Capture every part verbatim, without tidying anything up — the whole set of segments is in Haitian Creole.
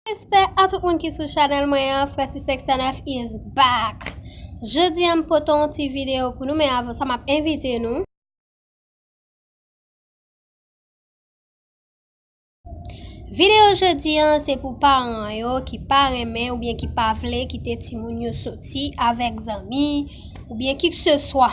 Respè a tout moun ki sou chanèl mwen an, Francis Sexanef is back. Jodi a m pote yon ti videyo pou nou, men avan sa m ap envite nou. Videyo jodi a se pou paran yo ki pa renmen oubyen ki pa vle kite timoun yo soti avèk zanmi oubyen kikseswa.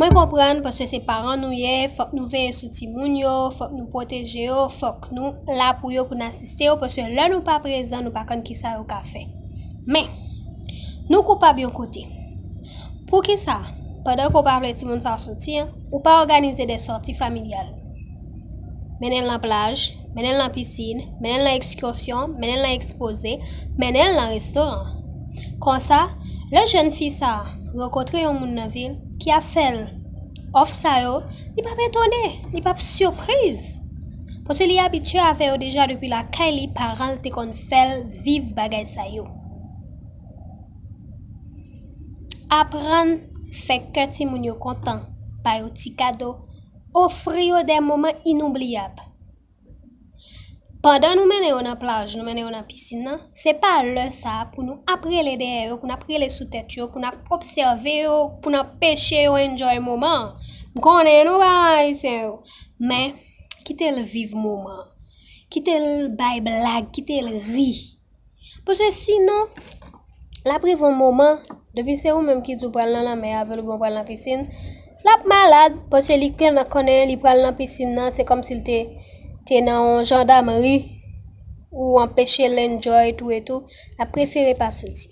Mwen konprann, paske se paran nou ye, fòk nou veye sou timoun yo, fòk nou pwoteje yo, fòk nou la pou yo, pou n asiste yo, paske lè nou pa prezan, nou pa konn kisa yo ka fè. Men, nou koupab yon kote. Poukisa, pandan ke w pa vle timoun sa a soti an, ou pa òganize de sòti familyal? Mennen l nan plaj, mennen l nan pisin, mennen l nan ekskèsyon, mennen l nan ekspoze, mennen l nan restoran. Konsa, lè jèn fi sa a rankontre yon moun nan vil ki ap fè l òf sa yo, li p ap etone, li p ap sipriz. Paske li abitye avè yo deja depi lakay li, paran l te konn fè l viv bagay sa yo. Aprann fè kè timoun yo kontan, ba yo ti kado, ofri yo de moman inoubliyab. Pandan nou mennen yo nan plaj, nou mennen yo nan pisin nan, se pa lè sa a pou nou ap rele dèyè yo, pou n ap rele sou tèt yo, pou n ap obsève yo, pou n anpeche yo enjoy moman an. M konnen nou pa renmen Ayisyen yo, men kite l viv moman an. Kite l bay blag, kite l ri. Paske sinon, l ap rive yon moman, depi se ou menm ki di w pral nan lanmè avè l oubyen w pral nan pisin, l ap malad, paske li konnen, konnen li pral nan pisin nan, se kòmsi l te, te nan yon jandamri, ou anpeche l enjoy tou e tou, l ap prefere pa soti.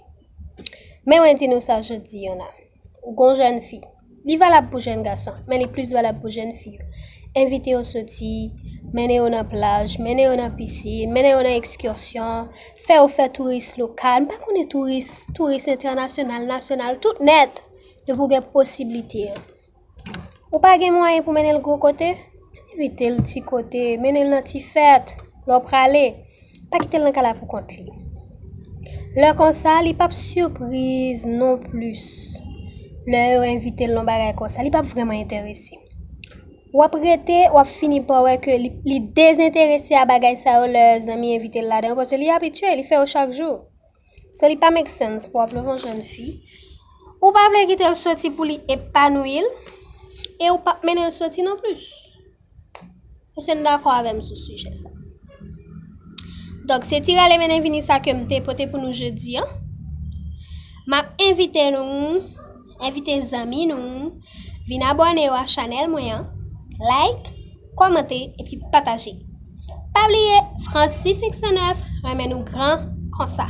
Men mwen di nou sa jodi a la. Ou gon jèn fi. Li valab pou jèn gason, men li plis valab pou jèn fi yo. Envite yo soti, mennen yo nan plaj, mennen yo nan pisin, mennen yo nan ekskèsyon, fè yo fè touris lokal. M pa konnen touris, touris entènasyonal, nasyonal, tout nèt, depi w gen posiblite an. Ou pa gen mwayen pou mennen l gwo kote? Envite l ti kote, mennen l nan ti fèt, lè w prale. Pa kite l nan kay la pou kont li. Lè konsa, li p ap sipriz non plis. Lè yo envite l nan bagay konsa, li p ap vrèman enterese. W ap rete, w ap fini pa wè ke li, li dezenterese a bagay sa yo lè zanmi envite l ladan yo, paske li abitye, li fè yo chak jou. So, li pa make sense pou w ap leve yon jèn fi. Ou pa vle kite l soti pou li epanouyi l, e ou p ap mennen l soti non plis. Èske n dakò avè m sou sijè sa? Donk, se ti rale mennen vini sa ke m te pote pou nou jodi a. M ap envite nou, envite zanmi nou, vin abòne yo a chanèl mwen an, like, kòmante, epi pataje. Pa bliye, Francis Sexanef renmen nou gran konsa.